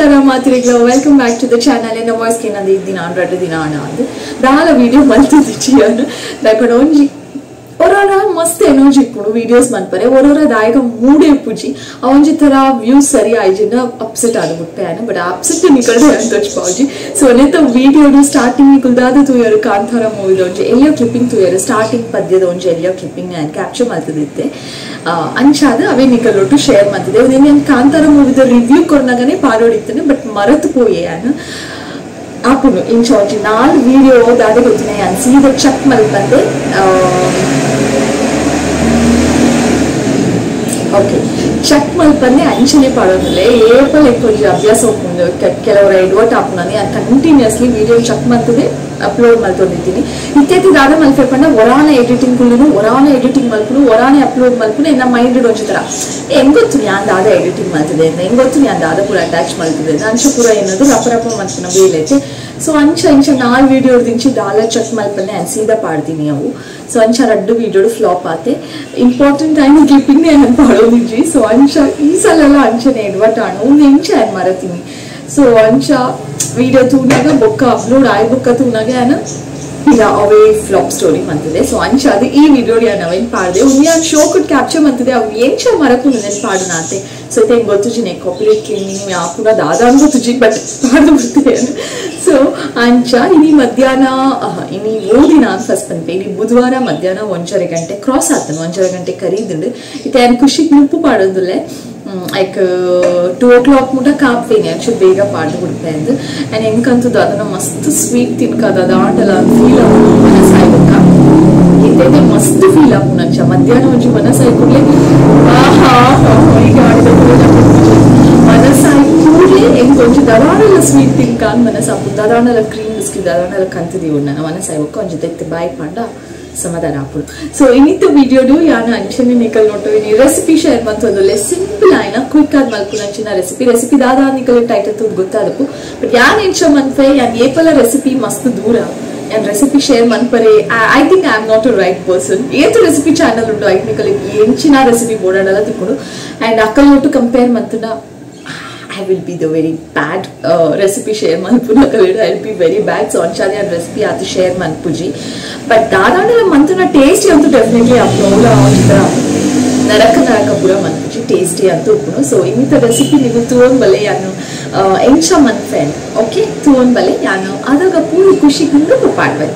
ನಮಸ್ಕಾರ ಮಾತ್ರಿಗಳ welcome back to the channel. ಎನ್ನ voice ಕೇನಂದ ದಿನ ರಡ್ಡು ದಿನ ಅಂದ್ ದಾಲ ವಿಡಿಯೋ ಮಲ್ತಿದ್ದಿಚ್ಚಿಯನು ದಾಯಪಂಡ ಒಂಜಿ ಒರೋರ ಮಸ್ತ್ ಎನರ್ಜಿ ಇಪ್ಪುಂಡು ವಿಡಿಯೋಸ್ ಮನ್ಪರೆ ಒರೋರ ದಾಯಕ ಮೂಡೆ ಇಪ್ಪುಜಿ ಆ ಒಂಜಿ ತರ ವ್ಯೂಸ್ ಸರಿ ಆಯ್ಜಿನ ಅಪ್ಸೆಟ್ ಆದ್ ಬುಟ್ಟೆ ಬಟ್ ಅಪ್ಸೆಟ್ ನಿಕಲ್ಡೆ ಅಂತ ತೋಚ್ಪಾವುಜಿ. ಸೊ ನೆತ್ತ ವಿಡಿಯೋಡು ಸ್ಟಾರ್ಟಿಂಗ್ ನಿಕುಲ್ದಾದ ತೂಯರು ಕಾಂತಾರ ಮೂವಿದ ಒಂಜಿ ಎಲ್ಲಿಯೋ ಕ್ಲಿಪ್ಪಿಂಗ್ ತೂಯರು ಸ್ಟಾರ್ಟಿಂಗ್ ಪದ್ಯದ ಒಂಜಿ ಎಲ್ಲಿಯೋ ಕ್ಲಿಪ್ಪಿಂಗ್ ನಾನು ಕ್ಯಾಪ್ಚರ್ ಮಲ್ತಿದ್ದೆ ಅಂಚಾದ ಅವೇ ನಿಕಲೊಟ್ಟು ಶೇರ್ ಮಾಡ್ತಿದ್ದೆ. ನಾನು ಕಾಂತಾರ ಮೂವಿದ ರಿವ್ಯೂ ಕೊರ್ನಾಗನೆ ಪಾಡೋಡಿತ್ತೇನೆ ಬಟ್ ಮರತು ಪೋಯೆ ನಾನು ಆಪುನು ಇಂಚ ಒಂಜಿ ನಾಲ್ ವಿಡಿಯೋ ದಾದೆ ಗೊತ್ತಿನ ಯಾನ್ ಸೀದಾ ಚೆಕ್ ಮಲ್ಪಂದೆ ಓಕೆ ಚೆಕ್ ಮಲ್ಪಂದೆ ಅಂಚನೆ ಪಾಡೋದಿಲ್ಲ ಏಪಲ್ ಒಂಜಿ ಅಭ್ಯಾಸ ಉಪ್ಪುಂಡು ಕೆಲವರ ಎಡ್ವರ್ಟ್ ಆಪುನನಿ ಯಾನ್ continuously video check ಮಲ್ತದೆ upload ಮಲ್ತೊಂದಿದ್ದೀನಿ. ಇತ್ಯತಿ ದಾದ ಮಲ್ಪೆ ಪಂಡ ಒರಾನ ಎಡಿಟಿಂಗ್ ಕುಲ್ಲುನು ಒರಾನ ಎಡಿಟಿಂಗ್ ಮಲ್ಪುನು ಒರಾನೆ ಅಪ್ಲೋಡ್ ಮಲ್ಪುನು ಎನ್ನ ಮೈಂಡ್ ಒಂಜಿ ತರ ಹೆಂಗ್ ಗೊತ್ತು ಯಾನ್ ದಾದ ಎಡಿಟಿಂಗ್ ಮಲ್ತದೆ ಹೆಂಗ್ ಗೊತ್ತು ಯಾನ್ ದಾದ ಪೂರ ಅಟ್ಯಾಚ್ ಮಲ್ತದೆ ಅಂಚ ಪೂರ ಏನದು ರಪ ರಪ ಮಲ್ಪುನ ಬೇಲೈತೆ. ಸೊ ಅಂಚ ಇಂಚ ನಾಲ್ ವಿಡಿಯೋ ದಿಂಚಿ ದಾಲ ಚೆಕ್ ಮಲ್ಪನೆ ಅನ್ ಸೀದಾ ಪಾಡ್ತೀನಿ ಅವು. ಸೊ ಅಂಚ ರಡ್ಡು ವಿಡಿಯೋ ಫ್ಲಾಪ್ ಆತೆ ಇಂಪಾರ್ಟೆಂಟ್ ಆಯ್ನ ಕ್ಲಿಪ್ಪಿಂಗ್ ನಾನು ಪಾಡೋದಿಜ್ಜಿ. ಸೊ ಅಂಚ ಈ ಸಲ ಅಂಚನೆ ಎಡ್ವರ್ಟ್ ಆಣು ಒಂದು ಇಂಚ ಯಾನ್ ಮರತೀನಿ. ಸೊ ಅಂಚ ವಿಡಿಯೋ ತೂನಾಗ ಬೊಕ್ಕ ಅಪ್ಲೋಡ್ ಆಯ್ ಬೊಕ್ಕ ತೂನಾಗ ಯಾನ ಇಲ್ಲ ಅವೇ ಫ್ಲಾಪ್ ಸ್ಟೋರಿ ಮಂತಿದೆ. ಸೊ ಅಂಚ ಅದು ಈ ವಿಡಿಯೋ ಯಾನ್ ಅವೇನ್ ಪಾಡ್ದೆ ಉಂದು ಯಾನ್ ಶೋಕ್ ಕ್ಯಾಪ್ಚರ್ ಮಂತಿದೆ ಅವು ಎಂಚ ಮರಕು ನೆನ್ ಪಾಡುನಾತೆ. ಸೊ ಇತ್ತೆ ಹೆಂಗ್ ಗೊತ್ತುಜಿನೆ ಕಾಪಿರೈಟ್ ಕ್ಲೇಮಿಂಗ್ ಯಾಪುನ ದಾದ ಅನ್ ಗೊತ್ತುಜಿ ಬಟ್ ಪಾಡ್ದು ಬಿಡ್ತಿದೆ. ಸೊ ಅಂಚ ಇನಿ ಮಧ್ಯಾಹ್ನ ಇನಿ ಓದಿನ ಫಸ್ಟ್ ಪನ್ಪೆ ಇನಿ ಬುಧವಾರ ಮಧ್ಯಾಹ್ನ 1.5 ಗಂಟೆ ಕ್ರಾಸ್ ಆತನು 1.5 ಗಂಟೆ ಕರೀದುಂಡು ಇತ್ತೆ ಯಾನ್ ಖುಷಿಗ್ ನುಪ್ಪು ಪಾಡೋದುಲ್ಲೆ ಲೈಕ್ 2 o'clock ಮುಟ ಕಾಪ್ವೇನೆ ಆಕ್ಚುಲಿ ಬೇಗ ಪಾಡ್ದು ಬಿಡ್ಪೆ ಅಂದ್. ಅಂಡ್ ಎಂಕಂತದ್ದು ಅದನ್ನ ಮಸ್ತ್ ಸ್ವೀಟ್ ತಿನ್ಕದ ಅದಾಂಡಲ ಫೀಲ್ ಆಪುಂಡು ಮನಸ್ಸಾಯ್ಬೊಕ್ಕ ಇತ್ತೆ ಮಸ್ತ್ ಫೀಲ್ ಆಪುಂಡು ಅಂಚ ಮಧ್ಯಾಹ್ನ ಒಂಜಿ ಮನಸ್ಸಾಯ್ ಕೂಡ್ಲೆ ಆಹಾ ಈಗ ಮನಸ್ಸಾಯ್ ಕೂಡ್ಲೆ ಎಂಕ್ ಒಂಜಿ ದದಾಂಡಲ ಸ್ವೀಟ್ ತಿನ್ಕ ಮನಸ್ಸಾಪುಂಡು ದದಾಂಡಲ ಕ್ರೀಮ್ ಬಿಸ್ಕಿಟ್ ದದಾಂಡಲ ಕಂತದೀವು ನನ್ನ ಮನಸ್ಸಾಯ್ಬೊಕ್ಕ ಒಂಜಿ ದೆತ್ತ್ ಬಾಯ್ ಪಂಡ ಸಮಾಧಾನ ಆಪುಂಡು. ಸೊ ಇನ್ನಿತ್ತ ವಿಡಿಯೋಡು ಯಾನ ಅಂಚನೆ ನಿಕಲ್ ನೋಟು ಇನಿ ರೆಸಿಪಿ ಶೇರ್ ಮಂತೊಂದುಲ್ಲೆ ಸಿಂಪಲ್ ಆಯ್ನ ಕ್ವಿಕ್ ಆದ್ ಮಲ್ಪುನಂಚಿನ ರೆಸಿಪಿ ರೆಸಿಪಿ ದಾದ ನಿಕಲ್ ಟೈಟಲ್ ತೂದು ಗೊತ್ತಾದಪ್ಪು. ಬಟ್ ಯಾನ್ ಎಂಚ ಮನ್ಪೆ ಯಾನ್ ಏಪಲ ರೆಸಿಪಿ ಮಸ್ತ್ ದೂರ ಯಾನ್ ರೆಸಿಪಿ ಶೇರ್ ಮನ್ಪರೆ I think I am not a right person. ಏತು ರೆಸಿಪಿ ಚಾನಲ್ ಉಂಡು ಐಕ್ ನಿಕಲ್ ಎಂಚಿನ ರೆಸಿಪಿ ಬೋಡಾಡಲ ತಿಕ್ಕುಂಡು ಅಂಡ್ ಅಕ್ಕಲ್ ನೋಟು ಕಂಪೇರ್ ಮಂತುನ I will be the very bad recipe share manpuna kalida I will be very bad. So anchadi an recipe aatu share manpuji but dadandala mantuna tasty antu definitely apnola onjitra naraka naraka pura manpuji tasty antu uppunu. So imitha recipe nigu tuon bale yanu encha manfen okay tuon bale yanu adaga puru khushi gundu paadve.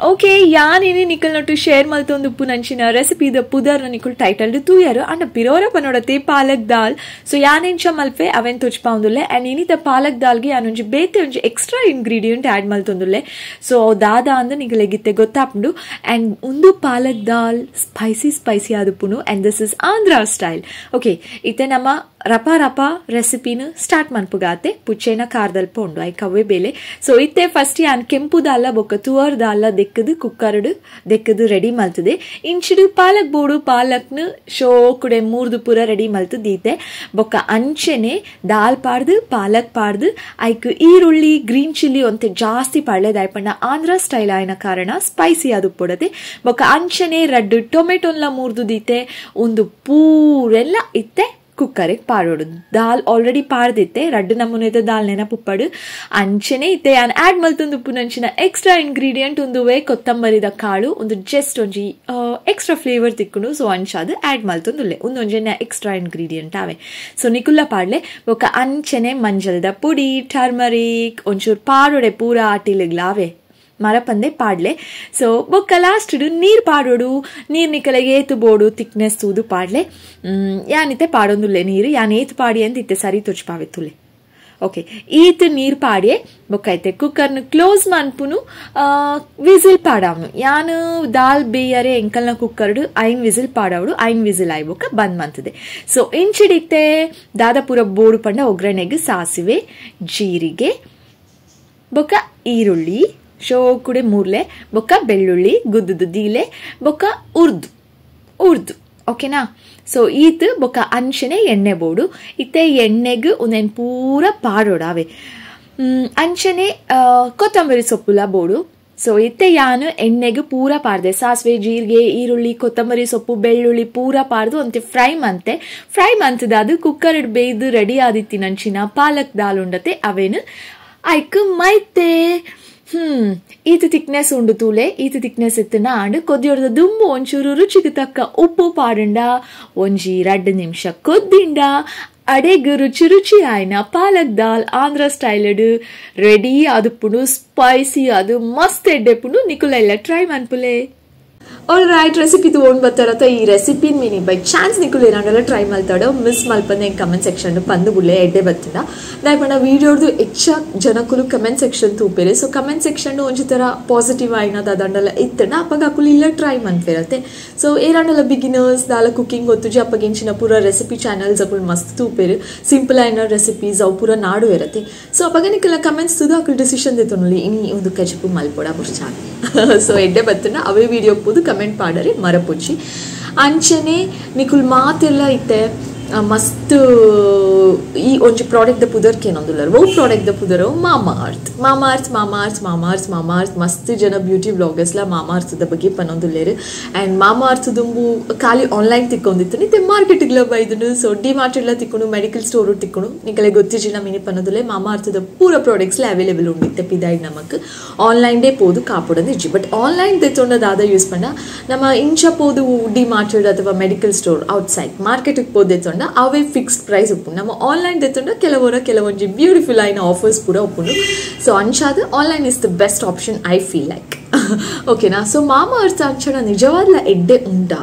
Okay ಯಾನ್ ಇನಿ ನಿಕಲ್ nut share ಮಲ್ತೊಂದು ಉಪ್ಪು ನಂಚಿನ recipe the ಪುದರ್ನ ನಿಕುಲ್ title ತೂಯರು and ಪಿರೋರ ಪನೋಡತೆ palak dal. So ಯಾನ್ ಎಂಚ ಮಲ್ಪೆ ಅವೆನ್ ತೋಚ್ಪಾವುಂದುಲ್ಲೆ ಅಂಡ್ ಇನಿತ ಪಾಲಕ್ ದಾಲ್ಗೆ ಯಾನೊಂಜಿ ಬೇತೆ ಒಂಜಿ extra ingredient add ಮಲ್ತೊಂದುಲ್ಲೆ. So ದಾದ ಅಂದ್ ನಿಕಲೆಗಿತ್ತೆ ಗೊತ್ತಾಪುಂಡು. ಅಂಡ್ ಉಂದು ಪಾಲಕ್ ದಾಲ್ ಸ್ಪೈಸಿ ಸ್ಪೈಸಿ ಆದುಪ್ಪುನು and this is Andhra style. Okay ಇತ್ತೆ ನಮ್ಮ ರಪ ರಪ ರೆಸಿಪಿನ ಸ್ಟಾರ್ಟ್ ಮನ್ಪುಗಾತೆ ಪುಚ್ಚೇನ ಖಾರದಲ್ಪ ಉಂಡು ಐಕ್ ಅವೇ ಬೇಲೆ. ಸೊ ಇತ್ತೆ ಫಸ್ಟ್ ಯಾನ್ ಕೆಂಪು ದಾಲ ಬೊಕ್ಕ ತುವರ್ ದಾಲ ದೆಕ್ಕದು ಕುಕ್ಕರ್ಡ್ ದೆಕ್ಕದು ರೆಡಿ ಮಲ್ತದೆ. ಇಂಚಿಡು ಪಾಲಕ್ ಬೋಡು ಪಾಲಕ್ನ ಶೋಕುಡೆ ಮೂರ್ದು ಪೂರ ರೆಡಿ ಮಲ್ತು ದೀತೆ ಬೊಕ್ಕ ಅಂಚೆನೆ ದಾಲ್ ಪಾಡ್ದು ಪಾಲಕ್ ಪಾಡ್ದು ಐಕ್ ಈರುಳ್ಳಿ ಗ್ರೀನ್ ಚಿಲ್ಲಿ ಒಂತೆ ಜಾಸ್ತಿ ಪಾಡ್ಲೆದಾಯ್ಪಂಡ ಆಂಧ್ರ ಸ್ಟೈಲ್ ಆಯ್ನ ಕಾರಣ ಸ್ಪೈಸಿ ಅದು ಪೊಡತೆ. ಬೊಕ್ಕ ಅಂಚೆನೆ ರಡ್ಡು ಟೊಮೆಟೊನ್ಲ ಮೂರ್ದು ದೀತೆ ಒಂದು ಪೂರೆಲ್ಲ ಇತ್ತೆ ಕುಕ್ಕರಿಗೆ ಪಾಡೋಡು. ದಾಲ್ ಆಲ್ರೆಡಿ ಪಾಡ್ದಿತ್ತೆ ರಡ್ಡು ನಮೂನೆದ ದಾಲ್ ನೆನಪುಪ್ಪಡು ಅಂಚೆನೆ ಇತ್ತೆ ಯಾನ್ ಆಡ್ ಮಲ್ತೊಂದು ಉಪ್ಪುನಂಚಿನ ಎಕ್ಸ್ಟ್ರಾ ಇಂಗ್ರೀಡಿಯೆಂಟ್ ಉಂದುವೆ ಕೊತ್ತಂಬರಿದ ಕಾಳು ಒಂದು ಜಸ್ಟ್ ಒಂಜಿ ಎಕ್ಸ್ಟ್ರಾ ಫ್ಲೇವರ್ ತಿಕ್ಕುಂಡು. ಸೊ ಅಂಚಾದ್ ಆಡ್ ಮಲ್ತೊಂದುಲ್ಲೆ ಉಂದೊಂಜಿ ಎಕ್ಸ್ಟ್ರಾ ಇಂಗ್ರೀಡಿಯೆಂಟ್ ಆವೆ. ಸೊ ನಿಕುಲ್ಲ ಪಾಡ್ಲೆ ಬೊಕ್ಕ ಅಂಚೆನೆ ಮಂಜಲ್ದ ಪುಡಿ ಟರ್ಮರಿಕ್ ಒಂಚೂರು ಪಾಡೋಡೆ ಪೂರ ಆಟಿಲಿಗ್ಲಾವೆ ಮರಪಂದೆ ಪಾಡ್ಲೆ. ಸೊ ಬೊಕ್ಕ ಲಾಸ್ಟ್ ನೀರ್ ಪಾಡೋಡು ನೀರ್ ನಿಕಲೆಗೆ ಏತು ಬೋಡು ತಿಕ್ನೆಸ್ ತೂದು ಪಾಡ್ಲೆ ಯಾನಿತ್ತೆ ಪಾಡೊಂದುಲ್ಲೆ ನೀರು ಯಾನ್ ಏತು ಪಾಡಿ ಅಂತ ಇತ್ತೆ ಸರಿ ತುಚ್ಪಾವೆತ್ತುಲ್ಲೆ. ಓಕೆ ಈತ್ ನೀರ್ ಪಾಡಿಯೆ ಬೊಕ್ಕ ಐತೆ ಕುಕ್ಕರ್ನ ಕ್ಲೋಸ್ ಮನ್ಪುನು ವಿಸಿಲ್ ಪಾಡವನು ಯಾನು ದಾಲ್ ಬೇಯರೆ ಎಂಕಲ್ನ ಕುಕ್ಕರ್ಡು 5 ವಿಸಿಲ್ ಪಾಡವಡು 5 ವಿಸಿಲ್ ಆಯ್ ಬೊಕ್ಕ ಬಂದ್ ಮಂತದೆ. ಸೊ ಇಂಚಿಡಿತ್ತೆ ದಾದಾಪುರ ಬೋಡು ಪಂಡ ಒಗ್ಗರಣೆಗೆ ಸಾಸಿವೆ ಜೀರಿಗೆ ಬೊಕ್ಕ ಈರುಳ್ಳಿ ಶೋಕುಡೆ ಮೂರ್ಲೆ ಬೊಕ್ಕ ಬೆಳ್ಳುಳ್ಳಿ ಗುದ್ದುದು ದೀಲೆ ಬೊಕ್ಕ ಉರ್ದು ಉರ್ದು ಓಕೆನಾ. ಸೊ ಈತ್ ಬೊಕ್ಕ ಅಂಚನೆ ಎಣ್ಣೆ ಬೋಡು ಇತ್ತೆ ಎಣ್ಣೆಗ್ ಒಂದೇನು ಪೂರ ಪಾಡೋಡಾವೆ ಅಂಚನೆ ಕೊತ್ತಂಬರಿ ಸೊಪ್ಪುಲ ಬೋಡು. ಸೊ ಇತ್ತೆ ಯಾನು ಎಣ್ಣೆಗೆ ಪೂರ ಪಾರ್ದೆ ಸಾಸಿವೆ ಜೀರಿಗೆ ಈರುಳ್ಳಿ ಕೊತ್ತಂಬರಿ ಸೊಪ್ಪು ಬೆಳ್ಳುಳ್ಳಿ ಪೂರ ಪಾರ್ದು ಒಂತೆ ಫ್ರೈ ಮಂತೆ ಫ್ರೈ ಮಂತದ ಅದು ಕುಕ್ಕರ್ ಬೇಯ್ದು ರೆಡಿ ಆದಿತ್ತಿ ನಂಚಿನ ಪಾಲಕ್ ದಾಲ್ ಉಂಡತೆ ಅವೇನು ಐಕ್ ಮೈತೆ. ಈತ ತಿಕ್ನೆಸ್ ಉಂಡು ತೂಲೆ ಈತ ತಿಕ್ನೆಸ್ ಇತ್ತನ ಆಂಡ್ ಕೊದ್ದಿಯೊರ್ದ ದುಂಬು ಒಂಚೂರು ರುಚಿಗೆ ತಕ್ಕ ಉಪ್ಪು ಪಾಡುಂಡ ಒಂಜಿ 2 ನಿಮಿಷ ಕೊದ್ದಿಂಡ ಅಡೆಗ್ ರುಚಿ ರುಚಿ ಆಯ್ನ ಪಾಲಕ್ ದಾಲ್ ಆಂಧ್ರ ಸ್ಟೈಲ್ಡ್ ರೆಡಿ ಅದುಪ್ಪುಂಡು ಸ್ಪೈಸಿ ಅದು ಮಸ್ತ್ ಎಡ್ಡೆಪುಂಡು ನಿಕುಲೆಲ್ಲ ಟ್ರೈ ಮನ್ಪುಲೆ. All right recipe ತಗೊಂಡು ಬರ್ತಾರತ್ತ ಈ recipe mini by chance ನಿಕುಲು ಏನಾಂಡಲ ಟ್ರೈ ಮಲ್ತಾಡೋ ಮಿಸ್ ಮಲ್ಪಂದೆ ಕಮೆಂಟ್ ಸೆಕ್ಷನ್ ಪಂದು ಬುಳ್ಳೆ ಎಡ್ಡೆ ಬತ್ತಿಂದ ದಾಯಪಂಡ ವೀಡಿಯೋದು ಹೆಚ್ಚ ಜನಕುಲು ಕಮೆಂಟ್ ಸೆಕ್ಷನ್ ತೂಪೇರೆ. ಸೊ ಕಮೆಂಟ್ ಸೆಕ್ಷನ್ ಒಂಜಿ ಥರ ಪಾಸಿಟಿವ್ ಆಯ್ನದ ಅದಂಡಲ ಇತ್ತಂಡ ಅಪ್ಪಗ ಅಕುಲು ಇಲ್ಲ ಟ್ರೈ ಮನ್ಪೇರತ್ತೆ. ಸೊ ಏನಾಂಡಲ ಬಿಗಿನರ್ಸ್ ದಾಲ ಕುಕಿಂಗ್ ಗೊತ್ತುಜಿ ಅಪ್ಪಗಿಂಚಿನ ಪೂರ ರೆಸಿಪಿ ಚಾನಲ್ಸ್ ಅಕುಲು ಮಸ್ತ್ ತೂಪೇರು ಸಿಂಪಲ್ ಆಯ್ನ ರೆಸಿಪೀಸ್ ಅವು ಪೂರ ನಾಡು ಇರತ್ತೆ. ಸೊ ಅಪ್ಪಗ ನಿಕಲ ಕಮೆಂಟ್ಸ್ ತುದು ಅಕುಲು ಡಿಸಿಷನ್ ದೆತ್ತೊನಲ್ಲಿ ಇನಿ ಒಂದು ಕಜಪು ಮಲ್ಪೊಡ ಬುರ್ಚಾನ್. ಸೊ ಎಡ್ಡೆ ಬತ್ತಿಂಡ ಅವೇ ವೀಡಿಯೋ ಪೂದು ಕಮೆಂಟ್ ಪಾಡರೆ ಮರಪುಚ್ಚಿ. ಅಂಚನೆ ನಿಕುಲ್ ಮಾತೆಲ್ಲ ಇತ್ತೆ ಮಸ್ತ್ ಈ ಒಂಜಿ ಪ್ರಾಡಕ್ಟ್ ದ ಪುದರ್ ಕೇನೊಂದುಲ್ಲರ್ ಒವು ಪ್ರಾಡಕ್ಟ್ ದ ಪುದರ್ Mamaearth Mamaearth Mamaearth Mamaearth Mamaearth ಮಸ್ತ್ ಜನ ಬ್ಯೂಟಿ ಬ್ಲಾಗರ್ಸ್ಲ ಮಾಮಾ ಅರ್ಥದ ಬಗ್ಗೆ ಪನ್ನೊಂದುಲ್ಲೇರು. ಆ್ಯಂಡ್ ಮಾಮಾ ಅರ್ಥ ದುಂಬು ಖಾಲಿ ಆನ್ಲೈನ್ ತಿಕ್ಕೊಂದಿತ್ತು ನಿತ್ತೆ ಮಾರ್ಕೆಟ್ಗ್ಲ ಬೈದುನು. ಸೊ ಡಿ ಮಾರ್ಟ್ಲ ತಿಕ್ಕೊಂಡು ಮೆಡಿಕಲ್ ಸ್ಟೋರು ತಿಕ್ಕೊಂಡು ನಿಕಲೆ ಗೊತ್ತಿಜಿನ ಮಿನಿ ಪನ್ನೊಂದುಲ್ಲೆ ಮಾಮಾ ಅರ್ಥದ ಪೂರ ಪ್ರಾಡಕ್ಟ್ಸ್ಲ ಅವೈಲೇಬಲ್ ಉಂಡಿತ್ತೆ ಪಿದಾಯ್ಡ್ ನಮಕ್ ಆನ್ಲೈನ್ ಡೇ ಪೋದು ಕಾಪುಡಂದು ಇಜ್ಜಿ. ಬಟ್ ಆನ್ಲೈನ್ ತೆತ್ತೊಂಡದಾದ ಯೂಸ್ ಪಂಡ ನಮ್ಮ ಇಂಚ ಪೋದು ಡಿ ಮಾರ್ಟ್ ಅಥವಾ medical store outside ಮಾರ್ಕೆಟ್ಗೆ ಪೋದೆತ್ತೊಂಡ ಅವೇ ಫಿಕ್ಸ್ಡ್ ಪ್ರೈಸ್ ಉಪ್ಪು. ನಮ್ಮ ಆನ್ಲೈನ್ ತೆತ್ತೊಂಡ ಕೆಲವರ ಕೆಲವೊಂಜಿ ಬ್ಯೂಟಿಫುಲ್ ಆಯ್ನ ಆಫರ್ಸ್ ಪೂರ ಉಪ್ಪುಂಡು. ಸೊ ಅಂಚಾದ online is the best option I feel like. ಓಕೆನಾ. ಸೊ ಮಾಮಾ ಅರ್ಥ ಅಂಚನ ನಿಜವಾದ್ಲ ಎಡ್ಡೆ ಉಂಡಾ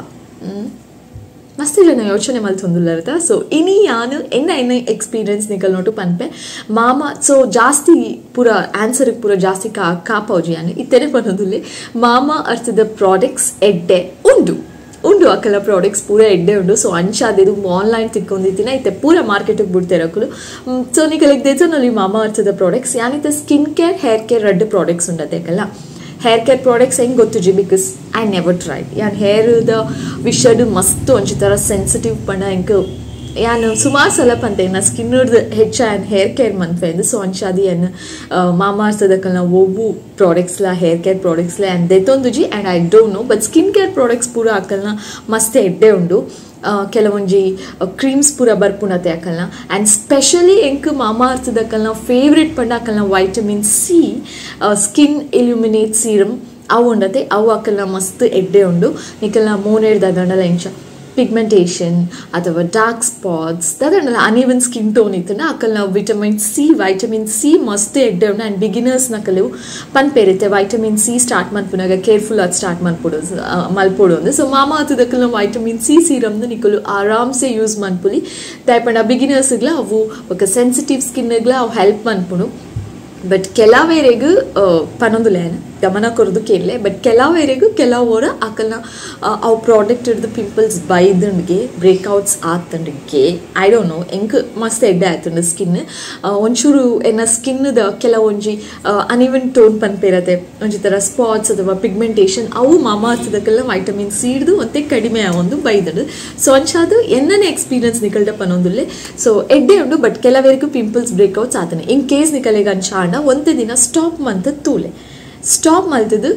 ಮಸ್ತ್ ಜನ ಯೋಚನೆ ಮಲ್ತೊಂದುಲ್ಲರ್ತ. ಸೊ ಇನಿ ಯಾನು ಎನ್ನ ಎನ್ನ ಎಕ್ಸ್ಪೀರಿಯನ್ಸ್ ನಿಕಲ್ ನೋಟು ಪನ್ಪೆ ಮಾಮಾ. ಸೊ ಜಾಸ್ತಿ ಪೂರ ಆನ್ಸರ್ಗೆ ಪೂರ ಜಾಸ್ತಿ ಕಾಪೌಜಿ ಯಾನು ಇತ್ತೇನೆ ಪನ್ನೊಂದುಲ್ಲೆ ಮಾಮಾ ಅರ್ಥದ ಪ್ರಾಡಕ್ಟ್ಸ್ ಎಡ್ಡೆ ಉಂಡು ಉಂಡು ಅಕಲ ಪ್ರಾಡಕ್ಟ್ಸ್ ಪೂರ ಎಡ್ಡೆ ಉಂಡು. ಸೊ ಅಂಚಾದಿದು ಆನ್ಲೈನ್ ತಿಕ್ಕೊಂಡಿತ್ತಿನ ಇತ್ತೆ ಪೂರ ಮಾರ್ಕೆಟಿಗೆ ಬಿಡ್ತಿರಕಲು. ಸೊ ನಿಕಲಿಗೆ ದೇತನಲ್ಲಿ ಮಾಮಾ ಅರ್ಥದ ಪ್ರಾಡಕ್ಟ್ಸ್ ಯಾನಿತ್ತ skin care hair care ರಡ್ಡು ಪ್ರಾಡಕ್ಟ್ಸ್ ಉಂಡತೆ ಅಕಲ್ಲ. Hair care products ಹೆಂಗೆ ಗೊತ್ತುಜಿ because I never tried. ಯಾನ್ ಹೇರ್ದ ವಿಷಯಡು ಮಸ್ತ್ ಒಂಜಿ ಥರ ಸೆನ್ಸಿಟಿವ್ ಪಂಡ ಎಂಕ್ ಯಾನು ಸುಮಾರು ಸಲ ಪಂತೆ ನಾ ಸ್ಕಿನ್ ಹೆಚ್ಚ ಯಾನ್ ಹೇರ್ ಕೇರ್ ಮನ್ಪೆಂದು. ಸೊ ಅಂಚಾದಿ ಯಾನ್ ಮಾಮಾ ಅರ್ಥದಕಲ್ನ ಒವ್ವು ಪ್ರಾಡಕ್ಟ್ಸ್ಲ ಹೇರ್ ಕೇರ್ ಪ್ರಾಡಕ್ಟ್ಸ್ಲ ಆ್ಯಂಡ್ ದೆತ್ತೊಂದುಜಿ and I don't know. But skin care products ಪೂರ ಅಕಲ್ನ ಮಸ್ತ್ ಎಡ್ಡೆ ಉಂಡು. ಕೆಲವೊಂಜಿ ಕ್ರೀಮ್ಸ್ ಪೂರ ಬರ್ಪುಣತೆ ಅಕಲ್ನ. ಆ್ಯಂಡ್ ಸ್ಪೆಷಲಿ ಎಂಕ್ ಮಾಮಾ ಅರ್ಥದಕಲ್ನ ಫೇವ್ರೆಟ್ ಪಂಡ ಅಕಲ್ನ vitamin C skin illuminate serum ಅವು ಉಂಡತೆ ಅವು ಅಕಲ್ನ ಮಸ್ತ್ ಎಡ್ಡೆ ಉಂಡು. ನಿಕಲ್ನ ಮೋನೇರ್ದ ದಂಡಲ ಇಂಚ ಪಿಗ್ಮೆಂಟೇಷನ್ ಅಥವಾ ಡಾರ್ಕ್ ಸ್ಪಾಟ್ಸ್ ದಾದಂಡಲ uneven skin tone ಇತ್ತಂಡ ಅಕಲ್ನ vitamin C ಮಸ್ತ್ ಎಡ್ಡೆ ಉಂಡು. ಆ್ಯಂಡ್ ಬಿಗಿನರ್ಸ್ನ ಕಲಿವು ಪನ್ಪೇರುತ್ತೆ vitamin C start ಮನ್ಪುನಾಗ careful ಆಗಿ ಸ್ಟಾರ್ಟ್ ಮನ್ಪೊಡು ಮಲ್ಪೊಡು ಅಂದು. ಸೊ ಮಾಮಾ ಅರ್ಥದಕಲ್ನ ವೈಟಮಿನ್ ಸಿ ಸೀರಮ್ನ ನಿಕಲು ಆರಾಮ್ಸೆ ಯೂಸ್ ಮನ್ಪುಲಿ ದಾಯಪಂಡ ಬಿಗಿನರ್ಸ್ಗ್ಲ ಅವು ఒక ಸೆನ್ಸಿಟಿವ್ ಸ್ಕಿನ್ಗ್ಲ ಅವು ಹೆಲ್ಪ್ ಮನ್ಪುನು. ಬಟ್ ಕೆಲವೇರೆಗ್ ಪನೊಂದುಲೇನ ಗಮನ ಕೊರದು ಕೇಳಲೆ ಬಟ್ ಕೆಲವೇರೆಗ್ ಕೆಲವರ ಅಕಲ್ನ ಅವು ಪ್ರಾಡಕ್ಟ್ ಹಿಡಿದು ಪಿಂಪಲ್ಸ್ ಬೈದಂಡ್ಗೆ ಬ್ರೇಕ್ಔಟ್ಸ್ ಆತಂಡ್ಗೆ I don't know ಎಂಕ್ ಮಸ್ತ್ ಎಡ್ಡೆ ಆಯ್ತುಂಡು ಸ್ಕಿನ್ ಒಂಚೂರು ಎನ್ನ ಸ್ಕಿನ್ದ ಕೆಲವೊಂಜಿ ಅನ್ಇವನ್ ಟೋನ್ ಪನ್ಪೇರತೆ ಒಂಜಿ ಥರ ಸ್ಪಾಟ್ಸ್ ಅಥವಾ ಪಿಗ್ಮೆಂಟೇಷನ್ ಅವು ಮಾಮಾ ಅರ್ಥದಕ್ಕೆಲ್ಲ ವೈಟಮಿನ್ ಸಿ ಹಿಡ್ದು ಒಂತೆ ಕಡಿಮೆ ಒಂದು ಬೈದಂಡು. ಸೊ ಅಂಚಾದು ಎನ್ನನೇ ಎಕ್ಸ್ಪೀರಿಯನ್ಸ್ ನಿಕಲ್ಡ ಪನೊಂದುಲ್ಲೆ. ಸೊ ಎಡ್ಡೆ ಉಂಡು ಬಟ್ ಕೆಲವೇರಿಗೂ ಪಿಂಪಲ್ಸ್ ಬ್ರೇಕ್ಔಟ್ಸ್ ಆತನೆ ಇನ್ ಕೇಸ್ ನಿಕಲೆಗೆ ಅಂಚಾಂಡ ಒಂತೆ ದಿನ ಸ್ಟಾಪ್ ಮಂತ ತೂಲೆ ಸ್ಟಾಪ್ ಮಲ್ತದು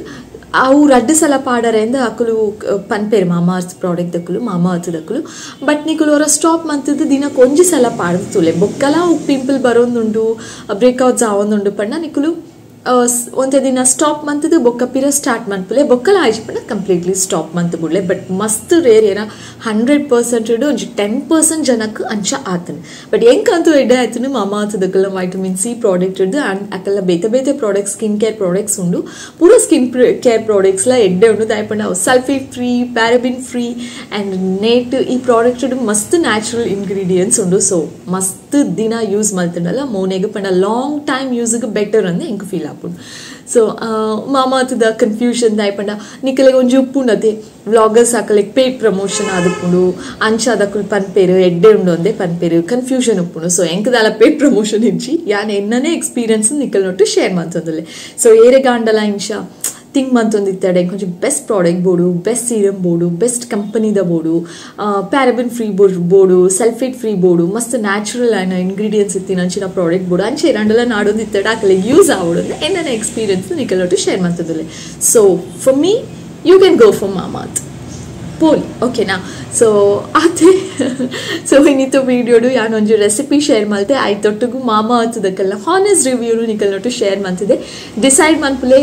ಅವು ರಡ್ಡು ಸಲ ಪಾಡರೆಂದು ಅಕುಲು ಪನ್ಪೇರು ಮಾಮಾ ಅರ್ತ್ ಪ್ರಾಡಕ್ಟ್ ದಕ್ಕಲು ಮಾಮಾ ಅರ್ಥ ದಕ್ಕಲು ಬಟ್ ನಿಕುಲು ಅವರ ಸ್ಟಾಪ್ ಮಂತದ್ದು ದಿನಕ್ಕೆ ಒಂಜಿ ಸಲ ಪಾಡದು ತೂಲೆ ಬೊಕ್ಕಲ ಅವು ಪಿಂಪಲ್ ಬರೋಂದುಂಡು ಬ್ರೇಕ್ಔಟ್ಸ್ ಆವೊಂದುಂಡು ಪಂಡ ನಿಕುಲು ಒಂತೆ ದಿನ ಸ್ಟಾಪ್ ಮಂತದ್ದು ಬೊಕ್ಕ ಪಿರ ಸ್ಟಾರ್ಟ್ ಮನ್ಪುಲೆ ಬೊಕ್ಕಲ ಆಯ್ತು ಪಂಡ ಕಂಪ್ಲೀಟ್ಲಿ ಸ್ಟಾಪ್ ಮಂತ್ ಬುಡ್ಲೆ. ಬಟ್ ಮಸ್ತ್ ರೇರ್ ಏನ 100% ಒಂಜಿ 10% ಜನಕ್ಕೆ ಅಂಚ ಆತನು. ಬಟ್ ಎಂಕಂತೂ ಎಡ್ಡೆ ಆಯ್ತನು ಮಾಮಾ ಅರ್ಥದಕ್ಕೆಲ್ಲ vitamin C product ಹಿಡ್ದು ಆ್ಯಂಡ್ ಅಕ್ಕೆಲ್ಲ ಬೇತೆ ಬೇತೆ products skin care products ಉಂಡು ಪೂರ ಸ್ಕಿನ್ ಕೇರ್ ಪ್ರಾಡಕ್ಟ್ಸ್ಲ ಎಡ್ಡೆ ಉಂಡು. ದಾಯಪಂಡ ಅವು sulphate free paraben free and ನೇಟ್ ಈ ಪ್ರಾಡಕ್ಟ್ ಮಸ್ತ್ ನ್ಯಾಚುರಲ್ ಇಂಗ್ರೀಡಿಯೆಂಟ್ಸ್ ಉಂಡು. ಸೊ ಮಸ್ತ್ ದಿನ ಯೂಸ್ ಮಲ್ತಂಡಲ್ಲ ಮೋನೆಗೆ ಪಂಡ ಲಾಂಗ್ ಟೈಮ್ ಯೂಸ್ಗೆ ಬೆಟರ್ ಅಂದು ಎಂಕ್ ಫೀಲ್ ಆಪುಂಡು. ಸೊ ಮಾಮಾ ಅರ್ಥದ ಕನ್ಫ್ಯೂಷನ್ ದಾಯಪಂಡ ನಿಕಲೆಗೆ ಒಂಜಿ ಉಪ್ಪುಂಡತೆ ವ್ಲಾಗರ್ಸ್ ಅಕಲೆಗ್ ಪೇಡ್ ಪ್ರಮೋಷನ್ ಆದುಪ್ಪುಂಡು ಅಂಚಾದಕುಲು ಪನ್ಪೇರು ಎಡ್ಡೆ ಉಂಡು ಅಂದೆ ಪನ್ಪೇರು ಕನ್ಫ್ಯೂಷನ್ ಉಪ್ಪುಂಡು. ಸೊ ಎಂಕದಾಲ ಪೇಡ್ ಪ್ರಮೋಷನ್ ಇಜ್ಜಿ ಯಾನ್ ಎನ್ನನೇ ಎಕ್ಸ್ಪೀರಿಯನ್ಸ್ ನಿಕಲ್ ನೊಟ್ಟು ಶೇರ್ ಮಂತೊಂದುಲ್ಲೆ. ಸೊ ಏರೆಗಾಂಡಲ ಇಂಚ ಥಿಂಕ್ ಮಂತೊಂದಿತ್ತಡೆ ಒಂಜಿ ಬೆಸ್ಟ್ ಪ್ರಾಡಕ್ಟ್ ಬೋಡು, ಬೆಸ್ಟ್ ಸೀರಮ್ ಬೋಡು, ಬೆಸ್ಟ್ ಕಂಪನಿದ ಬೋಡು, ಪ್ಯಾರಬಿನ್ ಫ್ರೀ ಬೋಡು, ಸಲ್ಫೇಟ್ ಫ್ರೀ ಬೋಡು, ಮಸ್ತ್ ನ್ಯಾಚುರಲ್ ಆಯ್ನ ಇಂಗ್ರೀಡಿಯೆಂಟ್ಸ್ ಇತ್ತಿನ ಅಂಚಿನ ಪ್ರಾಡಕ್ಟ್ ಬೋಡು ಅಂಚೆ ರಂಡಲ ನಾಡೊಂದಿತ್ತಡ ಅಕಲೆಗ್ ಯೂಸ್ ಆವೊಡು ಎನ್ನ ಎಕ್ಸ್ಪೀರಿಯನ್ಸ್ ನಿಕಲೊಟ್ಟು ಶೇರ್ ಮಂತುದುಲ್ಲೆ. So for me you can go for Mamaearth ಪೋಲಿ ಓಕೆನಾ. ಸೊ ಅದೇ ಸೊ ಇನ್ನಿತ್ತು ವೀಡಿಯೋಡು ಯಾನೊಂಜಿ ರೆಸಿಪಿ ಶೇರ್ ಮಲ್ತೆ ಆಯ್ತೊಟ್ಟಿಗೂ ಮಾಮಾಅರ್ತ್ ದಕಲ್ನ ಹಾನೆಸ್ಟ್ ರಿವ್ಯೂನು ನಿಕಲ್ನೊಟ್ಟು ಶೇರ್ ಮಂತಿದೆ. ಡಿಸೈಡ್ ಮನ್ಪುಲೆ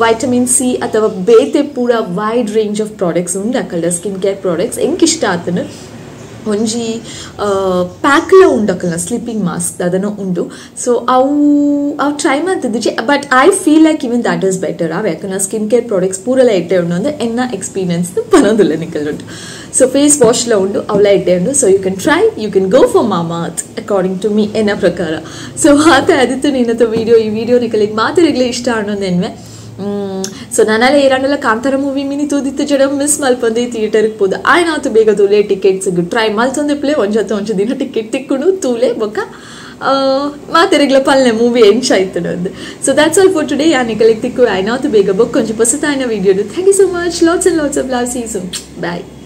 ವೈಟಮಿನ್ ಸಿ ಅಥವಾ ಬೇತೆ ಪೂರ ವೈಡ್ ರೇಂಜ್ ಆಫ್ ಪ್ರಾಡಕ್ಟ್ಸ್ ಉಂಡು ಅಕಲ್ಡ ಸ್ಕಿನ್ ಕೇರ್ ಪ್ರಾಡಕ್ಟ್ಸ್ ಎಂಕ್ ಇಷ್ಟ ಆತನು ಒಂಜಿ ಪ್ಯಾಕ್ಲ ಉಂಡು ಅಕಲ್ನ ಸ್ಲೀಪಿಂಗ್ ಮಾಸ್ಕ್ ಅದನ್ನು ಉಂಡು. ಸೊ ಅವು ಅವು ಟ್ರೈ ಮಾಡ್ತಿದ್ದೆ but I feel like even that is better. ಅವು ಯಾಕಂದ್ರೆ ಸ್ಕಿನ್ ಕೇರ್ ಪ್ರಾಡಕ್ಟ್ಸ್ ಪೂರೆಲ್ಲ ಎಡ್ಡೆ ಉಂಡು ಅಂದ್ರೆ ಎನ್ನ ಎಕ್ಸ್ಪೀರಿಯನ್ಸ್ ಪನೋದಿಲ್ಲ ನಿಕಲ್ ಉಂಟು. ಸೊ ಫೇಸ್ ವಾಶ್ಲ ಉಂಡು ಅವಳ ಎಡ್ಡೆ ಉಂಡು. So you can try, you can go for Mamaearth according to me ಎನ್ನ ಪ್ರಕಾರ. ಸೊ ಆತ ಅದಿತ್ತು ನಿನ್ನತ್ತ ವೀಡಿಯೋ. ಈ ವಿಡಿಯೋ ನಿಕಲಿಗೆ ಮಾತಾಡಿಗ್ಲೇ ಇಷ್ಟ ಅನ್ನೋದು ಎನ್ವೆ. ಸೊ ನಾನೆಲ್ಲ ಏರಾಂಡಲ ಕಾಂತಾರ ಮೂವಿ ಮಿನಿ ತೂದಿತ್ತು ಜಡ ಮಿಸ್ ಮಲ್ಪಂದೆ ಥಿಯೇಟರ್ಗೆ ಪೋದು ಆಯ್ನಾತು ಬೇಗ ತೂಲೆ ಟಿಕೆಟ್ಸ್ ಟ್ರೈ ಮಲ್ತೊಂದೆ ಪ್ಲೇ ಒಂಜತ್ತು ಒಂಜು ದಿನ ಟಿಕೆಟ್ ತಿಕ್ಕೊಂಡು ತೂಲೆ ಬೊಕ್ಕ ಮಾತೆರೆಗ್ಲ ಪಲ್ನೆ ಮೂವಿ ಎಂಚ ಆಯ್ತು. So that's all for today. ಯಾನಿಕಲಿಗೆ ತಿಕ್ಕು ಆಯ್ನಾತು ಬೇಗ ಬೊಕ್ಕ ಒಂಜಿ ಪೊಸತಾಯಿನ video. Thank you so much. Lots and lots of love. See soon. Bye.